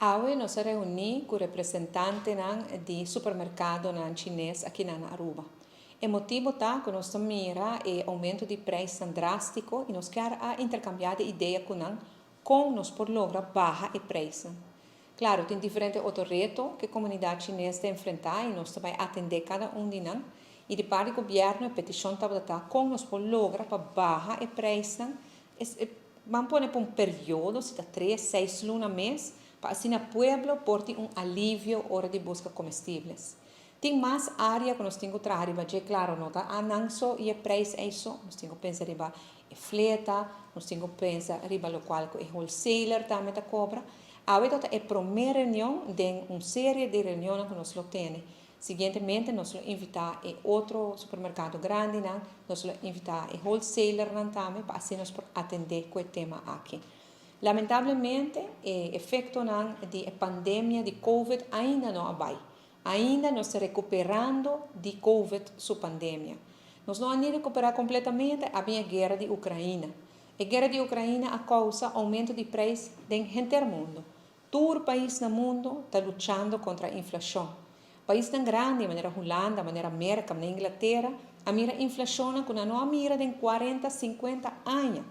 Awe nos a reuní ku representantenan di supermerkadonan chines akinan na Aruba. E motibu ta ku nos ta mira e oumento di preisnan drástiko i nos kier a interkambiá di idea ku nan kon nos por logra baha e preisnan. Klaro, tin diferente otro reto ku e komunidat chines ta enfrentá i nos ta bai atendé kada un di nan. I di parti gobièrnu e petishon tabata ta kon nos por logra pa baha e preisnan. Ban pone pa un periodo, si ta tres, seis luna mes, pa asina pueblo por tin un alivio ora di buska comestibles. Tin mas area ku nos tin ku traha riba dje, klaro no ta anan so i e prijs ei so, nos tin ku pensa riba e fleta, nos tin ku pensa riba lokual ku e wholesaler tambe ta kobra. Awe ta ta e prome reunion den un serie di reunionnan ku nos lo tene. Siguientemente nos lo invitá e otro supermerkado grandinan, nos lo invitá e wholesalernan tambe pa asina nos por atendé ku e tema aki. Lamentablemente e efektonan di e pandemia di covid ainda no a bai. Ainda nos ta rekuperando di covid su pandemia. Nos no a ni rekuperá kompletamente, a bin e guera di Ukraina. E guera di Ukraina a kousa oumento di preis den henter mundu. Tur pais na mundo ta luchando contra inflacion. Paisnan grandi manera Hulanda, manera Merca, manera Inglatera a mira inflacionnan cu nan no a mira den cuarenta, cincuenta aña.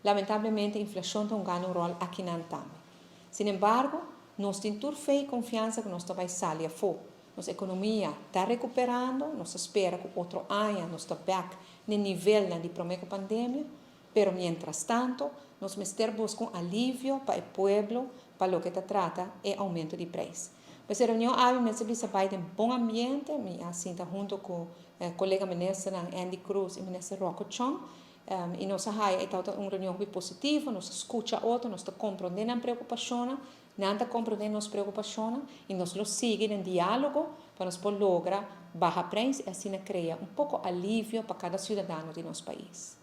Lamentablemente inflacion ta hungando un rol akinan tambe. Sin embargo, nos tin tur fe y confiansa cu nos ta bay sali afo. Nos economia ta recuperando, nos ta spera cu otro aña nos ta bek n'e nivelnan di prome cu pandemia. Pero mientras tanto, nos mester busca un alivio pa e pueblo pa loke ta trata e aumento di prijs. Pues e reunion awe mester bisa bay den bon ambiente, mi a sinta hunto cu colega ministernan Endy Croes y minister Rocco Chong y nos a haya e tabata un reunion hopi positivo, nos a scucha otro, nos ta comprende nan preocupacionnan, nan ta comprende nos preocupacionnan y nos lo sigui den dialogo pa nos por logra baha prijs y asina crea un poco alivio pa cada ciudadano di nos pais.